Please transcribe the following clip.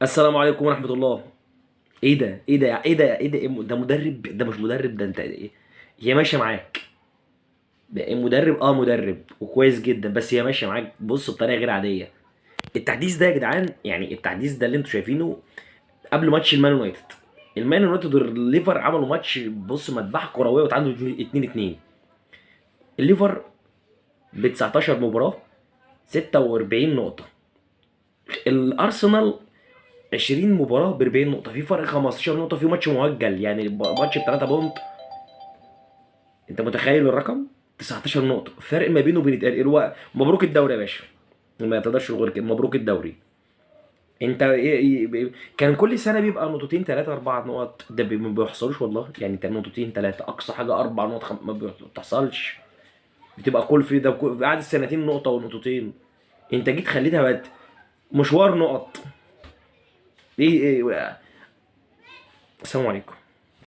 السلام عليكم ورحمة الله. ايه ده ايه ده ايه ده ايه ده؟ إيه ده؟ مدرب ده مش مدرب ده، انت ايه؟ هي ماشية معاك. ده إيه؟ مدرب، اه مدرب وكويس جدا، بس هي ماشية معاك بص بطريقة غير عادية. التحديث ده يا جدعان، يعني التحديث ده اللي انتوا شايفينه قبل ماتش المان يونايتد، المان يونايتد والليفر عملوا ماتش بص مذبحه كروية وتعادلوا 2-2. الليفر ب 19 مباراة 46 نقطة، الارسنال 20 مباراة ب 40 نقطة، في فرق 15 نقطة، في ماتش مؤجل يعني ماتش ب 3 point. انت متخيل الرقم؟ 19 نقطة فرق ما بينه وبين الوقت. مبروك الدوري يا باشا، ما تقدرش تقول غير كده، مبروك الدوري. انت إيه كان كل سنة بيبقى نقطتين ثلاثة اربع نقط، ده ما بيحصلوش والله. يعني انت نقطتين ثلاثة اقصى حاجة اربع نقط ما بتحصلش، بتبقى كل في ده بعد السنتين نقطة ونقطتين. انت جيت خليتها بقت مشوار نقط. ايه ايه. السلام عليكم.